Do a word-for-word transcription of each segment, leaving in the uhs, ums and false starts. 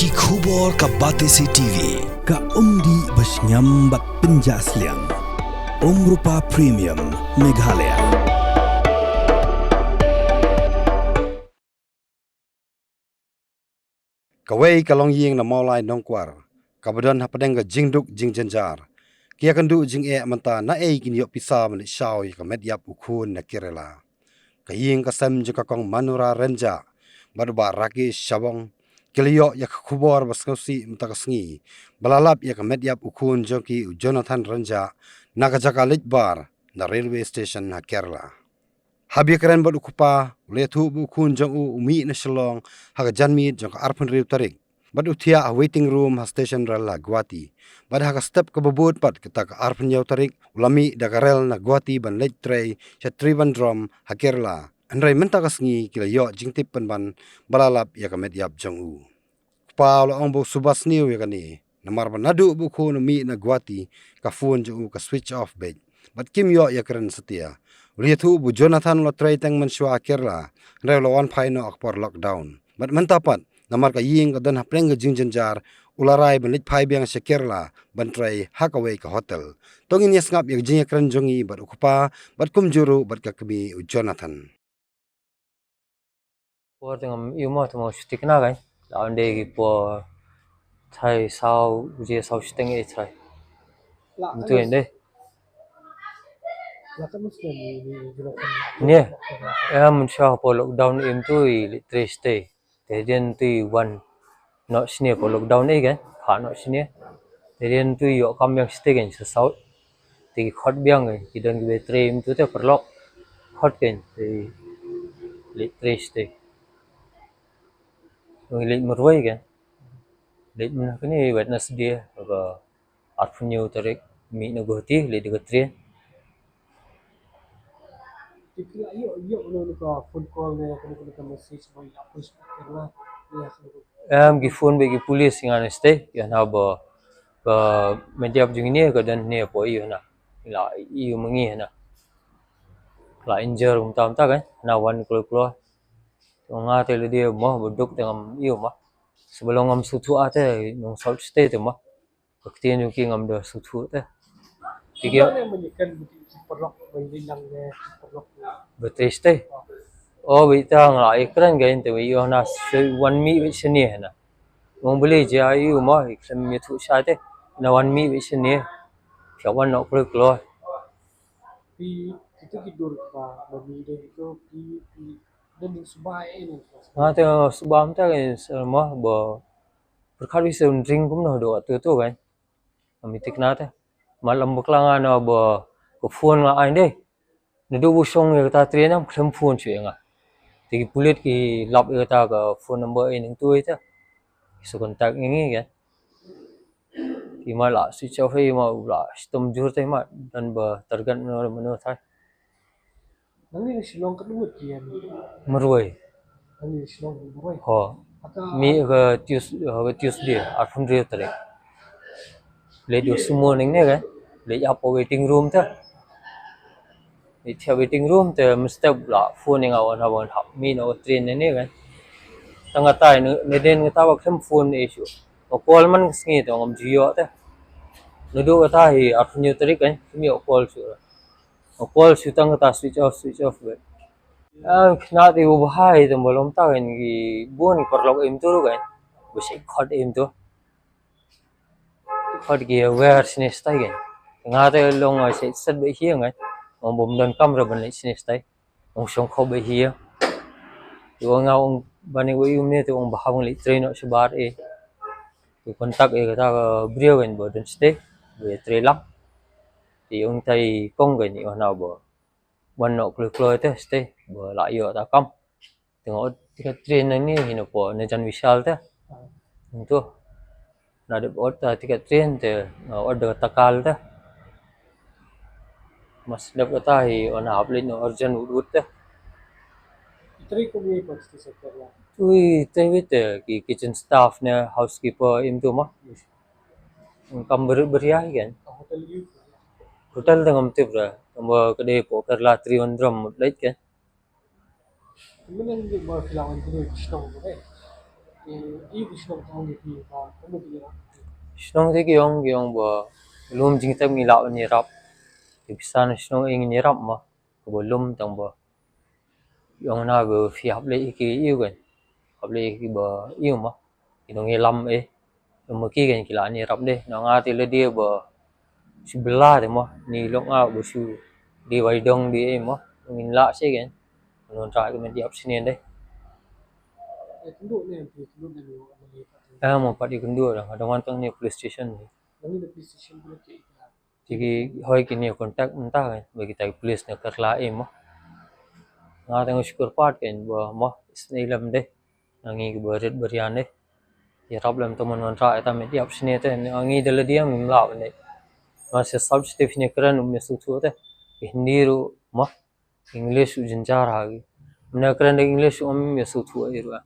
Ki khubor ka Batesi T V, ka umdih ba shngiam bad pynjah sliang. Umrupa Premium, Meghalaya. Kawei ka longïing na Mawlai Nongkwar, kaba don hapdeng ka jingduk jingjynjar, ki ïakynduh jingeh mynta naei kin ïoh pisa ban leit shaw ïa ka met ïap u khun na Kerala. Ka ïing ka sem jong ka Kong Manura Rynjah bad u Bah Rakesh Shabong ki la ïoh ïa ka khubor ba sngewsih mynta ka sngi ba la lap ïa ka met ïap u khun jong ki, u Jonathan Rynjah, na ka jaka leit bar na railway station ha Kerala. Haba ïakren bad u kpa, u la ïathuh ba u khun jong u u mih na Shillong ha ka janmiet jong ka arphew hynriew tarik bad u thiah ha waiting room ha station rail ha Guwahati. Bad ha ka step kaba bud pat kata ka arphew hynñiew tarik, u la mih da ka rel na Guwahati ban leit trei sha Trivandrum ha Kerala. Hynrei mynta ka sngi ki la ïoh jingtip pynban ba la lap ïa ka met ïap jong u. Kpa u la ong ba u suba sniew ïa kane, namar ba naduh ba u khun u mih na Guwahati, ka phone jong u ka switch off beit bad kim ïoh ïakren satia. U la ïathuh ba u Jonathan u la trei tang mynshuwa ha Kerala, hynrei u la wan phai noh ha ka por lockdown. Bad mynta pat, namar ka ïing ka don hapdeng ka jingjynjar, u la rai ban leit phai biang sha Kerala ban trei ha kawei ka hotel. To ngin ïa sngap ïa ka jingïakren jong ngi bad u kpa bad kumjuh ruh bad ka kmie u Jonathan. Por te ngam ïoh mo, te mo shu thikna kan. La wan dei ki por tharai saw baje, saw shiteng eh tharai. Mynta dei. Ne, em, mynshuwa por lockdown em tu i leit trei shatei. Te dien tu i wan noh shane por lockdown eh kan, kha noh shane. Te dien tu i ïoh kam biang shatei kan, sa saw. Te ki khot biang kan, ki don kiba trei em tu te paralok. Khot kan, te leit trei shatei. Ngi leit marwei kan. Leit mynta kane Wednesday, ka arphew hynñiew tarik, mih na Guwahati, leit da ka train. Te phi la ïoh, ïoh kano kano ka phone call ne kano kano ka message ba ïa push Kerala, ïa kano kano. Em, ki phone beit ki police ïa nga na shatei, ïa na ba ka met ïap jong ngi ne ka don ne hapoh ïa na. La ïa ma ngi na. La injure kumta kumta kan, na wan kloi kloi. To nga te lade mo ba duk te ngam ïoh mo. Sa ba long ngam sngewthuh te nong saw shatei te mo. Ka ktien jong ki ngam da sngewthuh te. Te ki ba trei shatei. O, beit ta nga la ïakren ka in te beit ïoh na sa wan mih beit shane na. Ong balei jia ïoh mo, i khlem ïathuh shai te. Na wan mih beit shane. Phi wan noh kloi kloi. Phi, kita ki dur ba, ba mih dei ki dur, phi, phi, don suba eh ni. Nga te suba mynta ka in sa mo ba pyrkhat beit sa ring kumno haduh kato to kan. Ngam thikna te. Malam bakla nga na ba ka phone nga ai dei. Naduh ba u shong ïa kata train em khlem phone shuh ïa nga. Te ki pulit ki lap ïa kata ka phone number eh nangtu ïa te. Ki sa contact ïa ngi kan. Ki ma la switch off ïa ma u la shitom jur te ma don ba target mano mano te. Nangne na Shillong katno ngut ki ïa mih? Marwei. Nangne na Shillong marwei. Ho. Aka mih ka Tues-, ka Tuesday, arphew hynriew tarik. Leit da sumo nangne ka. Leit ap waiting room te. Leit thiah waiting room te mynstep la phone ïa nga wan hap wan hap mih na ka train nangne ka. Tang kata ne, ne den kata ba khlem phone issue. Nga call man ka sngi te ngam ju ïoh te. Naduh kata hi arphew hynñiew tarik kan, khlem ïoh call shuh. Nga call shu tang kata switch off, switch off beit. Ah, khynnah te u bha hi te, ba lum ta kan ki bun ki paralok im tu kan. Ba shait khot im tu. Khot ki wer shane shatai kan. Nga te long nga shait set beit hi kan. Ong bym don kam re ban leit shane shatai. Ong shong khop beit hi. Te ong nga ong ban ïa u im ne te ong ba hap ngi leit trei noh shabar eh. Te contact ïa kata ka briew kan ba don shatei. Ba ïa trei lang. Te ong tai kong kan ïa u na ba wan noh kloi kloi te shatei ba la ïoh ta kam. Te nga ot tiket train nangne hi na po na jan Vishal te. Nangtu. Na dep ot ta tiket train te nga ot da ka takal te. Mas dep kata hi on hap leit na urgent wut wut te. Trei kum ïa pa station te la. Ui, trei wit te ki kitchen staff ne housekeeper im tu ma. Kam ber beria hi kan. Ka hotel ïa. Hotel te ngam tip ra. Tang ba ka dei po Kerala Trivandrum mut leit kan. Mynne ngi ba phi la wan kine ki shnong ko, eh. Shnong te ki ong, ki ong ba lum jingtep ngi lah ban ïarap. Te pisa na shnong ïa ngin ïarap mo. Kaba lum tang ba ong na ba phi hap leh ïa ki ïa u kan. Hap leh ïa ki ba ïa u mo. Ki nongïalam eh. Ym ma ki kan ki lah ban ïarap de. Na nga te lade ba shu bylla de mo. Ni lok nga ba shu dei wai dong dei eh mo. Ngin lah seh kan. Ngan wanrah ïa ka met ïap shane de. Eh mo, pat ïakynduh da. Nga dang wan tang ne police station ne. Te ki hoi kine contact mynta kan ba kita ki police na Kerala eh mo. Nga tang shu kyrpad kan ba mo, isynei lem de. Na ngi kiba rit ba rian de. Ïarap lem tang ban wanrah ïa ka met ïap shane te. Na ngi da lade ngim lah ban de. Nga shu sap shu te phin ïakren um ïasngewthuh te. Hindi ruh mo. English u jynjar ha ki. Mynne kren da English um ïasngewthuh ïa ruh.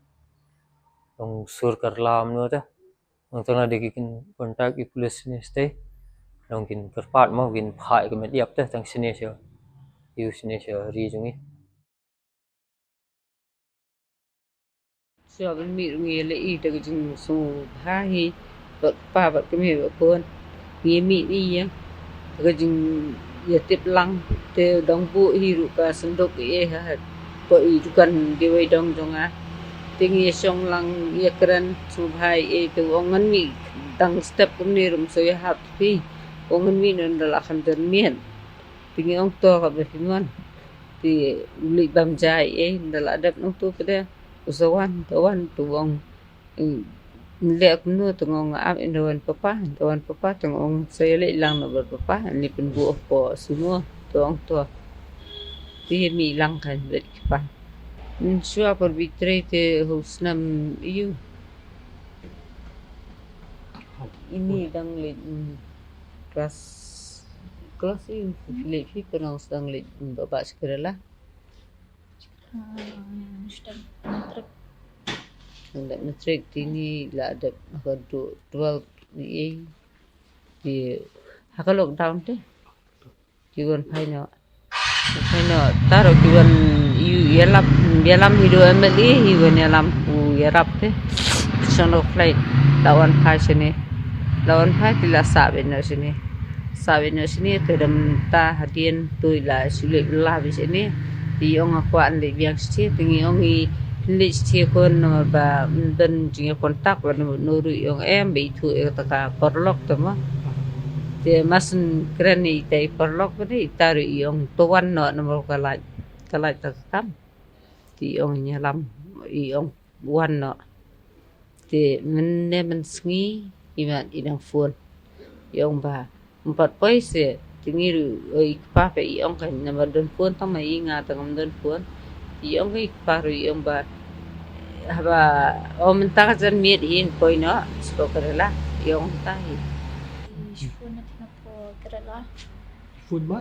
Tang sur Kerala mynno te. Tang tang na de ki kin contact ïa police ne stay. Long kin kyrpad mo kin phah ïa ka met ïap te tang shane sha. Ïa u shane sha ri jong ngi. Shuwa ban mih ruh ngi ïa leh i da ka jingsngewbha hi bad kpa bad kmie bad khun. Ngi ïa mih i ïa da ka jingïatip lang te dang buh hi ruh ka synduk i eh ha ko i dukan dei wai dong jong nga. Te ngi ïa shong lang ïa kren sngewbha i eh te u ong ngan mih dang step kumne ruh ym shu ïahap phi. U ong ngan mih noh ynda la khamtam miet. Te ngi ong to kaba phi mon. Te u leit bam ja i eh ynda la dep nangtu pat de. U sa wan, te wan te u ong. Leh kumno te nga ong nga ap ynda wan papa, ynda wan papa te nga ong sa ïaleh lang noh bad papa, leit pynbuh hapoh sumo, te ong to. Te mih lang kan bad ki kpa. Shuwa por bitrei te ha u snem ïu. Ini dang leit, mm, klas, klas ïu, leit phi pynong sdang leit, mm, ba ba sha Kerala. Ah, sdang matrik. Sdang matrik te ini la dep ka du twelve ni ei. Te ha ka lockdown te. Ki wan phai noh. Phai noh. Taro ki wan ïa, ïalap, ïalam hi do M L A hi wan ïalam u ïarap te. Shong noh flight. La wan phai shane. La wan phai te la sah beit noh shane. Sah beit noh shane te dam ta hadien tu la shu leit bylla beit shane. Te i ong nga kwah leit biang shatei te ngi ong i leit shatei khun namar ba ym don jingïakontak bad no ruh i ong em ba ithuh ïa kata ka paralok te mo. Te mar shu kren ïa ita i paralok bad ita ruh i ong to wan noh namar ka lait, ka lait ta ka kam. Te i ong ïalam, i ong wan noh. Te mynne mynsngi i mat i dang phone. I ong ba ym pat poi seh, te ngi ruh, o, i kpa pat i ong ka namar don phone tang ma i, nga tang ngam don phone. I ong ka i kpa ruh i ong ba haba, o, mynta ka janmiet hin poi noh sha Kerala, i ong ta hi. I phone na thina po Kerala. Phone ma?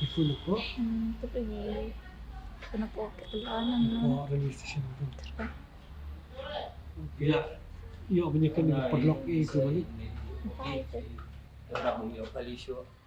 I phone po? Hmm, tu i phone po Kerala nang. Oh, railway station. Ïa, ïa, ban ïa kane ka paralok ïa i tu balik. Bye.